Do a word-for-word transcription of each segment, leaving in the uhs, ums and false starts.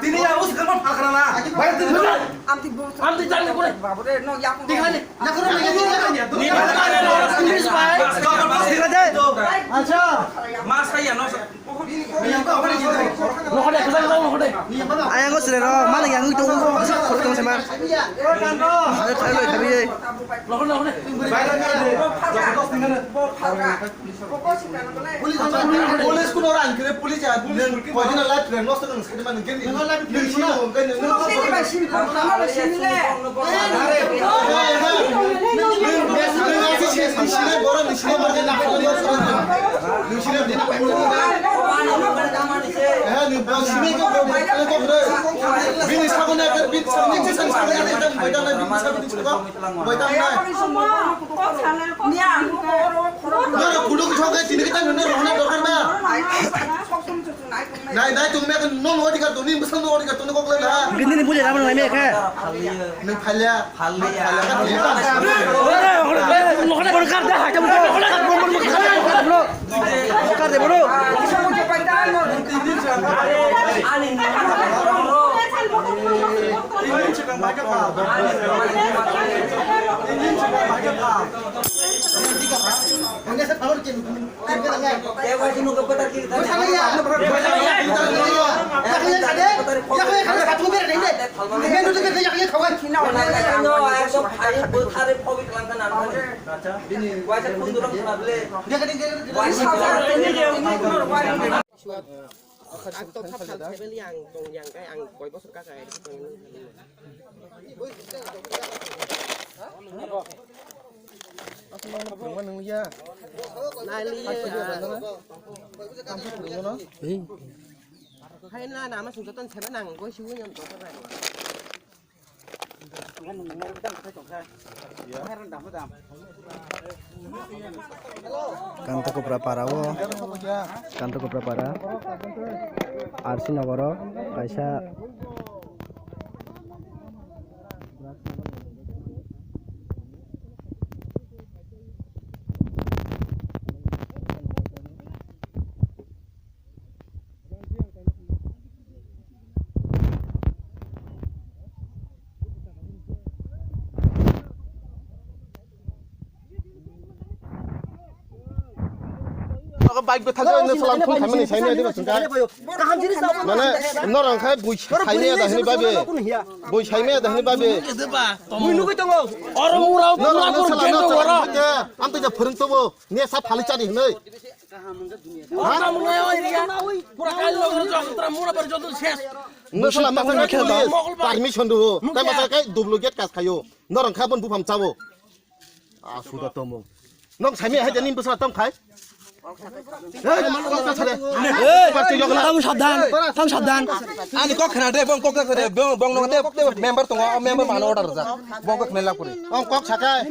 Tini ya, us kan phalkra na. Amti buru. Amti jani buru. Babu re, no, ya. Tikhani. Yakhuru ni. Ni. Please, bhai. Acha. Mas saya no. Nokhode, khajang jang nokhode. Ayang ko sile ro, mana yang itu. Khoro tong sama. Ayo, thai loi, khabi ye. Nokhode, nokhode. Police kuno orang kira police ya, police poison life dan lost kan sekali mana gini. Nisi lo kan nisi. Bini sakone bini sakone bini sakone. Noro kudu kithok ke tini kita nunu rohna dorkar ba. Nai nai tung me kan nong odikar tuni, bwsang nong odikar tuni kok le na. Bini ni bujai ramai nai me khe. Nung phalya. Phalya. Phalya kan tini kan. Ore, ore, ore, ore, ore, kar da, hakam ko, kar ko, kar ko, kar ko, bro. Kar de, bro. Ang tongkha phan family ang tong yang kai ang koi bosor ka kai. Nali. Hai na, nama sung joto ni sebe nang, goi si wui nyam joto nang. Kantokopra para o, Kantokopra para, R C nogoro kaisa. Bike bo thangkhe, no salam phone khaimani saimaya diba sungkha. Mane, norok khe bui saimaya da hini babe. Bui saimaya da hini babe. Bui nugui tongo. Oro mura, mura, no salam, no salam. Amtwi ja phwrwng tobo. Ne sa phali chani hinwi. Mura mura oi riya. Pura kal lo jong tra mura bar jong ses. No salam ma sa permission do. Tai ma sa kai duplicate kas khayo. Norok kha bon bupham chabo. A suda tomo. Nong saimaya hai jani bwsala tong khai. Hey, kok ta sare. Hey, tamo sabdan, tamo sabdan. Ani kok khna de, bong kok ta sare, bong, bong nong de, de member tongo, o member mano order ja. Bong kok khna la kuri. Ong kok sakai.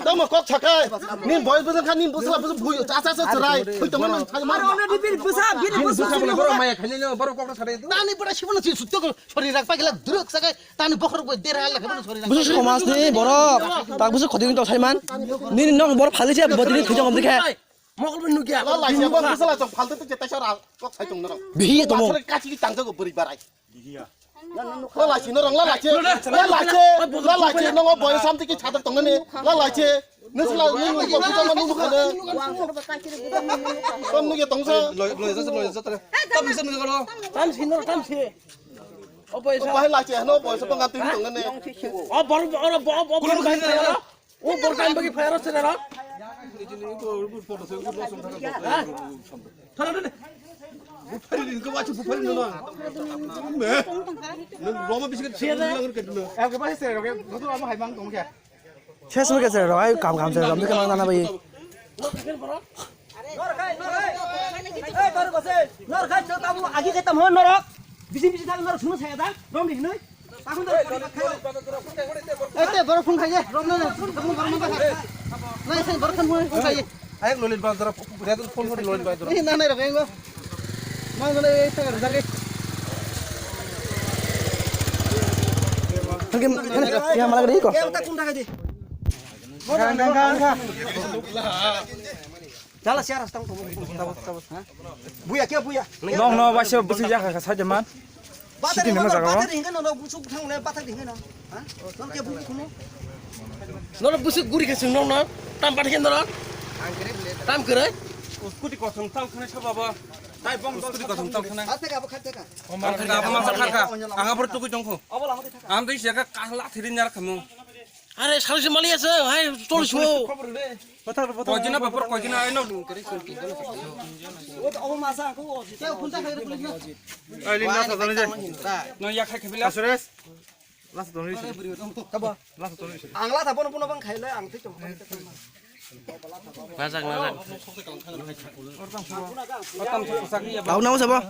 Tamo kok sakai. Nin boy bwsang kha, nin bwsala bwsang bui, cha cha cha chrai. Thui tong nang thai mar. Aro ne bini bwsa, bini bwsa. Bini bwsa bole boro maya khani no, boro kok ta sare. Nani bora sibana si sutto ko, sori rak pa gela duruk sakai. Tani bokhorok bai dera lekha bono sori. Busu somaj ni borok, tak busu khoti ni tok saiman. Nini nok borok phali se, botini thwi jongom dikhe. Mokol bai nukya. La laisi, bong busu la chong phalto to jeta sara kok sai tong norok. Bihi tomo. Asal kachi ki tangjago bwrwi barai. Bihiya. La laisi norok, la laisi, la laisi, la laisi, nongo boyo samti ki chadar tong nani, la laisi. Nusla, nung nung kok busu ma nung bukhana. Tom nukya tongsa. Loi, loi, jasa, loi, jasa, tara. Tam bisa nukya kalo. Tam si norok, tam si. O boy sa. Bahai lachi hano boy sa pangan tin tong ne. O bor bor bor bor bor kan bagi fire se ra. Thara de. Bupari din ko wachi bupari no. Me. Roma bisikit se. Ke bahai se roke. Botu ama hai mang tong kya. Ses mo kese rok, ai kam kam se, rom de kemang dana bai. Nor khai, nor khai. Ei, baru bose. Nor khai, chota mu agi khe tam ho norok. Bisi bisi thang norok sunu saya da. Rom di noi. Takun da. Ei, te borok phone khai je. Rom na. Takun borok phone khai. Nai sen borok phone khai. Ayek Lolin Bazar, Redul phone kori Lolin Bazar. Ini nana rok engo. Mang mana ini tak ada lagi. Mungkin ya malah gede kok. Yang tak pun tak aja. Jala siara stang tuh. Buya kia buya. Nong no baso busi jaga saja man. Siti nama jaga. Bathar hinga no, no, busuk thang le, bathar hinga no. Ha? Nor ke buku kuno. Nor busuk guri ke sung no, no. Tam pat hinga no. Tam kere. Uskuti kosong tal khane sa baba. Tai bong uskuti kosong tal khane. Khat theka, khat theka. Ang khat theka, ang khat theka. Ang abor tukui tongkho. Abo lama theka. Ang dei siya ka la thirin yar khamu. Are sal se mali ase, hai tol suo. Koijina bapor koijina ai no. O to obo masa ko o. Te phone ta khai re. Ai lin na sa dale je. No ya khai khibila. Asures. Last don ri. Tabo. Last don ri. Ang la ta bono bono bang khai le ang te chong. Najak najak. Tau namo sabo.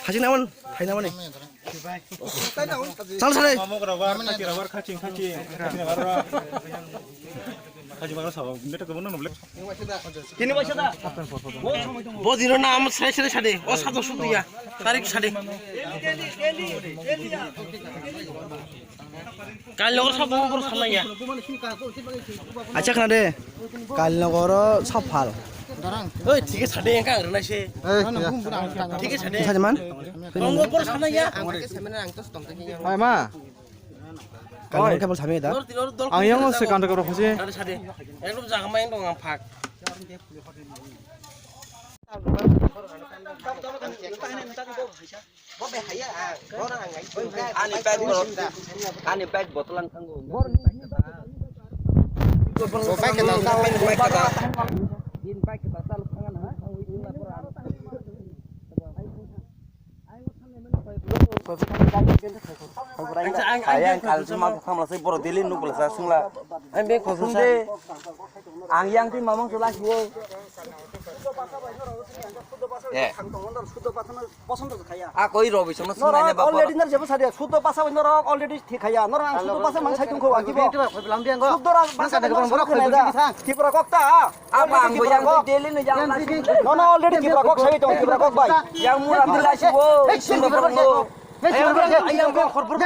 Hajing naman, hai naman ni. Sal sal. Kini waisa da. Bo dino na am srai srai sade. O sado sudu ya. Tarik sade. Kal nogor sabo bor salai ya. Acha khna de. Kal nogor o saphal. Oi, thik sade engka ang rwnai se. Thik sade. Sade man? Tongo bor salai ya. Hai ma. Kal nogor khe bol sami da. Ang yang se kan rok hosi. Sade. Ekdom jaga main dong ang phak. Ani pet botol, ani pet botol ang thango. Bo packet ang, packet ang. Din packet ang, sal thangan ha. Ang yang ti mamang sula siwo. Eh. Thang tong nor suddo basa no poson do khaya. A koi robi sono Nor sinai ne ba already bor. Nor jebo sadi suddo basa nor already thik khaya. Nor ang suddo basa mang sai tong kho agi bo. Suddo ra basa nor suddo khaya da. Tipra kok ta. Apa ang goyang tu daily no jam lasi. No, no, already Tipra kok sai tong, Tipra kok bai. Yang mura bila si wo. Sunda borong no. Ayang ko khor bor. Eh.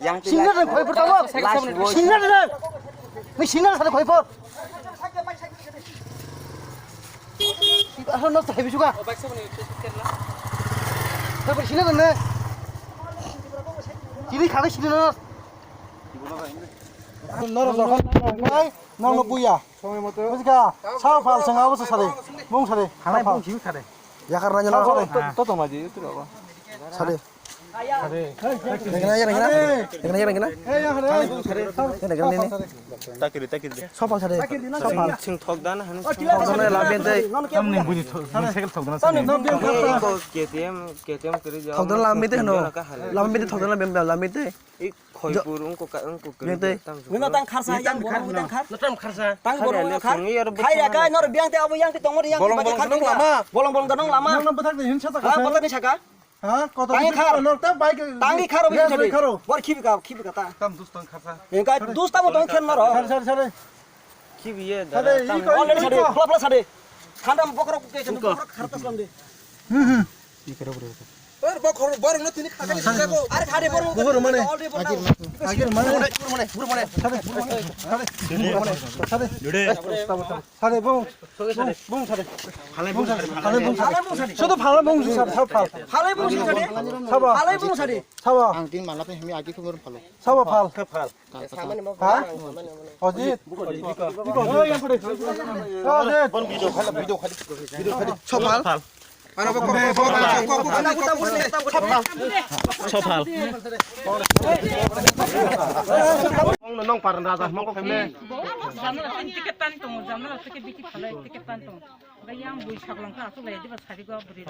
Yang sinna khoi bor tamo. Lasi wo. Sinna de. Ni sinna sa khoi bor. Asal no thai bisuka. Thai bor sinna ne. Sini khade sinna. Norok jokhon nai, nang no buya. Bujika, sao pal sanga bo sade. Bung sade. Hanai bung siu sade. Yakar nanya norok sade. To to maji itu apa? Sade. Sade. Rengna ya rengna. Rengna ya rengna. Rengna ni. Takiri takiri. Sao pal sade. Sao pal. Sing thok dan han. Thok dan la bente. Tamni buji thok. Cycle thok dan sade. Ko K T M K T M kiri jao. Thok dan la bente no. La bente thok dan la bente la bente. Ik khoipur ungko ka ungko kiri. Bente. Tam. Wina tang kharsa yang borong tang khar. Tam kharsa. Tang borong tang khar. Khai ya kai nor biang te abo yang te tongor yang. Bolong bolong nong lama. Bolong bolong nong lama. Nong botak de hinsa ta. Ha botak ni saka. Ha koto. Tang khar nor ta bike. Tang khar obi sade. Bor khibi ka khibi ka ta. Tam dus tang kharsa. Engka dus tamo tong khen nor. Sare sare sare. Khibi ye da. Sade i ko. Already sade. Pula pula sade. Khandam bokrok ke bokrok khartas lam de. Hmm hmm. Tor bokhor borok no tini khakani sabo. Are khade borok. Buhur mane. Agir mane. Buhur mane. Buhur mane. Sade. Sade. Sade. Sade bung. Bung sade. Phalai bung sade. Phalai bung sade. Sudu phalai bung sade. Sab phal. Phalai bung sade. Sabo. Phalai bung sade. Sabo. Ang tin mala pe hemi agi khubur phalo. Sabo phal. Phal. Ha? Ojit. Ojit. Bon video khala video khala video khala. Sophal. Sophal. Nong paran raja moko kemne. Ticket tan tong, jamna ticket biki phalai ticket tan tong. Yang bui saklong ka asuk lai diba sari go buri.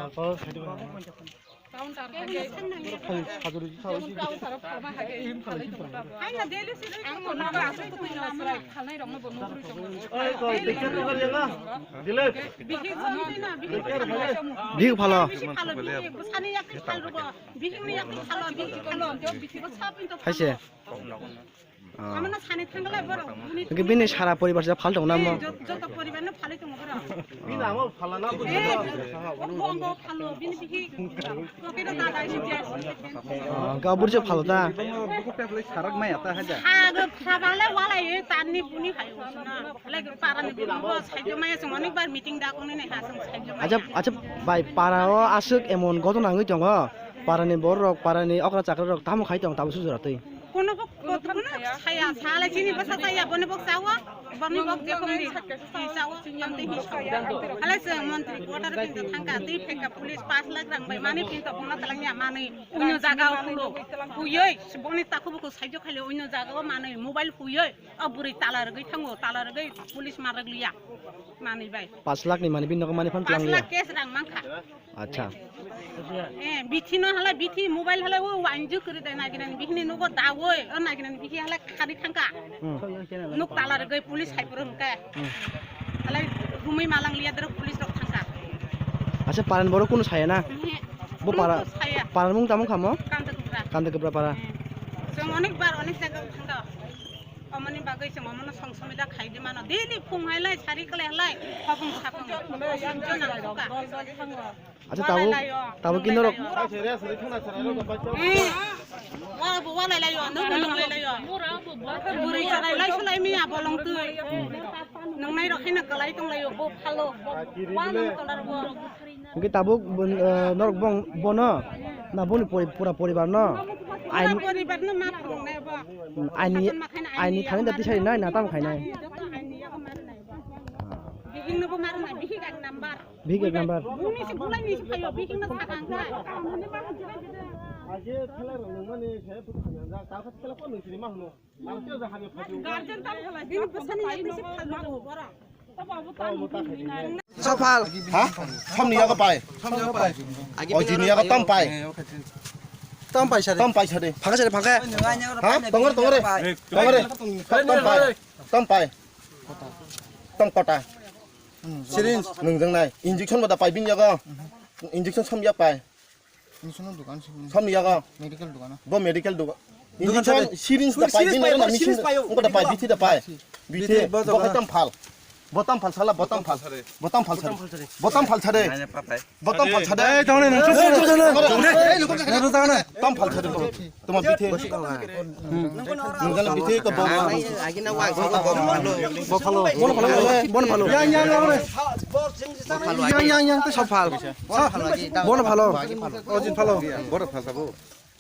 Bihik phalo. Haise. Amano sani thangla borok bini. Hwnkhe bini sara poribar se phal tongo na mo? Eh, jot-, joto poribar no phalwi tongo borok. Bini amo phalana bo. Eh, o bo ongo phalo, bini bihi pocket o dada isi dia. Ah, hwnkhe o buri se phalo ta? Sarak maya ta haja. Sago phabale walai e tanni buni hai usna. Lagi parani bini bo sajo maya song onek bar meeting da kongni ne ha song sajo maya. Acha, acha bai para o aswk emon godona wngwi tongo. Parani borok, parani okra chakra rok tamo khai tong tamo sujura twi. Kono bo kono saya sala chini basa saya boni bok sawa boni bok je kong di sawa amte hi sawa. Hala se montri quarter pinta thangka twi pheka police paanch lakh rang bai mani pinta bongna talangya mani uino jaga o hulo huyoi boni takhu buku saijo khali uino jaga o mani mobile huyoi o buri tala rwgwi thango tala rwgwi police mar rwgliya mani bai. Paanch lakh ni mani bini nogo mani phan paanch lakh cash rang mankha. Acha. Eh, bithi no hala bithi mobile hala o wanju kuri dai naginan bihini nogo dawoi o naginan bihi hala khari thangka. Hmm. Nuk tala rwgwi police hai pura hwnkhe. Hmm. Hala rumui malang liya dero police rok thangka. Acha paran borok kunu saya na? Ehe. Bo para, kunu saya. Paran mung tamung khamo? Kanta Kupra. Kanta Kupra para. Eh. Chwng onek bar onek jaga thangka. Omoni bagwi chwng omono song somida khaidi mano. Daily phung hai lai sari kwlai lai hopung sapung. Song jona suka. Acha tabuk, tabuk ki norok. Eh, wa bo wa lai lai yo, no bo nung lai lai yo. Buri charai lai sulai mi abolong twi. Nung nai rok haino kwlai tong lai yo, bo phalo. Wa nung tong lai bo. Hwnkhe tabuk, eh, norok bong, bono, na boni pori-, pura poribar no? Pura poribar no ma phunuk nai bo. Aini, aini thani da tisari nai, na tamo khainai? Joto aini yago mari nai bo. Bihik no bo mari nai, bihik ek number. Bihik ek number. Buni si bulai ni si phayo, bihik no sakang kha. Aje thala rong nang mani, saya putu kanya, ta khat thala ko nang sini mah no. Sophal. Ha? Somni yago pai. O jini yago tom pai. Tom pai sade. Tom pai sade. Phaka sade phaka. Ha? Tongore tongore. Tongore. Tom pai. Tom pai. Tom kota. Syringe. Nungjaknai. Injection bo da pai bini yago. Injection som yak pai. Injection dukan sini. Som yago. Medical dukan. Bo medical dukan. Dukan Injection sari. Syringe da pai bini yago na machine. Syringe payo. Engko da pai, bithi da pai. Bithi, Bithi, bo bo jaga. Tam phal. Bo tam phal sala, bo tam phal. Bo tam phal sare. Bo tam phal sare. Nanya papai. Bo tam phal sare. Ei, tong nai, nang. Ei, tong nai, nang. Nang, tong nai. Tam phal sare to. Toma bithi. Nung jana bithi ko bo. Agi na wa ko bo. Bo phalo. Bo phalo. Bo phalo. Yang, yang, yang. Yang, yang, yang, to sa phal. Bo phalo agi. Bo phalo. Ojit phalo. Bo phalo sabo.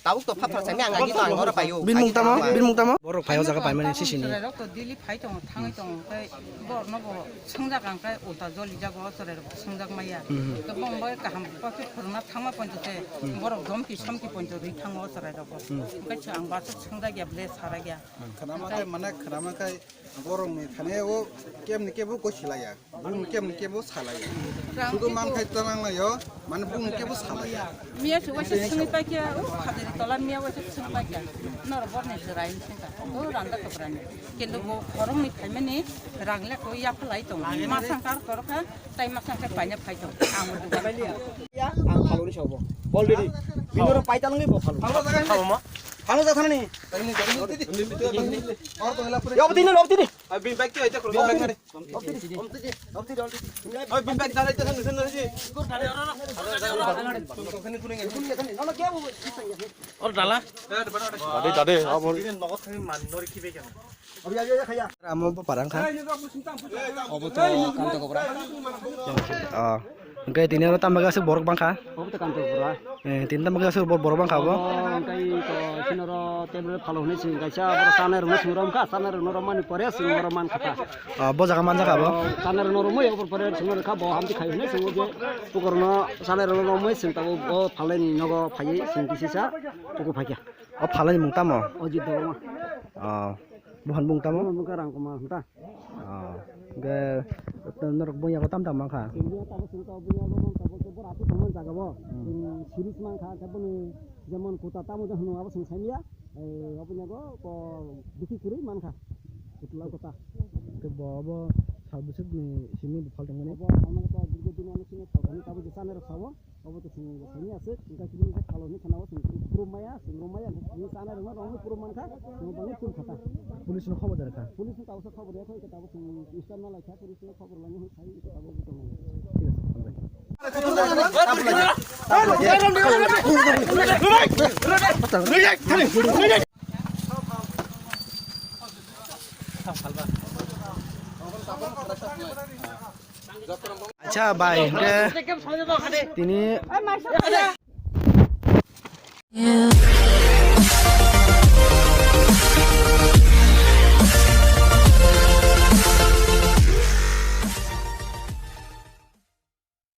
Tabuk to phathar sami ang agi to ang oro payo. Bin mung tamo? Bin mung tamo? Borok phaio jaga paimani sisini. Chwrairok to daily phai tongo, thangwi tongo, tei borokno bo swngjak ang khe ulta joli jago, chwrairok swngjak maya. To bong bai kaham khe phwrwngna thangma poito se borok domki somki poito rwi thango chwrairok bo. Hwnkhe ang bathuk swngjak ya ble sara ya. Khwnama khe mane khwnama khe borokni thani o kemni kebo gosilaiya. Bung kemni kebo salaiya. Sudu man khai tanang layo, mane bung kebo salaiya. Miya se waisa swngi paikha, o khajari tola miya waisa swngi paikha. Noro borni se rain sengka, o randa tokrani. Kintu bo khorokni phaimani rang le ko yaphalai tong. Masang kar korokha, tai masang khe paina phai tong. Ang dugan. Ya, ang phaloni sabo. Already. Binoro paita nangni bo phalo. Phalo jaga ni. Phalo jaga ni. Yo, bini, yo, bini. Abi bike tu aja kurang bike ni. Oi, bin bag dale, itu sana, sana, sana. Or dala. Tadi, tadi, apa? Amo parang kha. Obo to kanto kobra. Oh. Hwnkhe tini oro tamo khe aswk borok bangkha. Obo to kanto kobra. Eh, tini tamo khe aswk bo-, borok bangkha obo. Obo hwnkhe to sinoro table phalo hwnwi sing kaisa abo chanai rwno sing rom kha, chanai rwno romani pore sing oro man kha ta. Ah, bo jaga man jaga bo. Oh, chanai rwno romwi obo pore sing oro kha bo hamti khai hwnwi sing obo pukurno chanai rwno romwi sing tabo bo phalai ni nogo phaiwi sing kisisa puku phaikha. O phalai ni mung tamo? Ojit Debbarma. Oh. Buhan bung tamo? Buhan bung khe Rangkoma hwnta. Oh. Hwnkhe norok buya ko tam tam mankha? Buya tabo chwng tabo buya bo mankha, bo khe bor ati tongmani jaga bo. Hmm. Chwng series mankha, khe boni jemon kuta tamo je hwnwi abo chwng saimya. Ei, obo nyago ko bisi kwrwi mankha. Kutla kuta. Khe bo abo sal bwswk ni simi bo phal tongmani? Obo ano to dirgo din ano simi phal tongmani, tabo je chanai rok sao. Obo to chwng saimya aswk, hwnkhe chini khe phalo hinwi khana o chwng phurum maya, chwng rom maya, hwnkhe chini chanai rwma rwma phurum mankha, chwng bangwi phurum khata. Police no khobor da rwkha? Police no tabuksa khobor rwya kho, tabuk chwng start no laikha, police no khobor laina hwn sai, tabuk buto nai. Thik ache, hambai. Acha bai, hwnkhe tini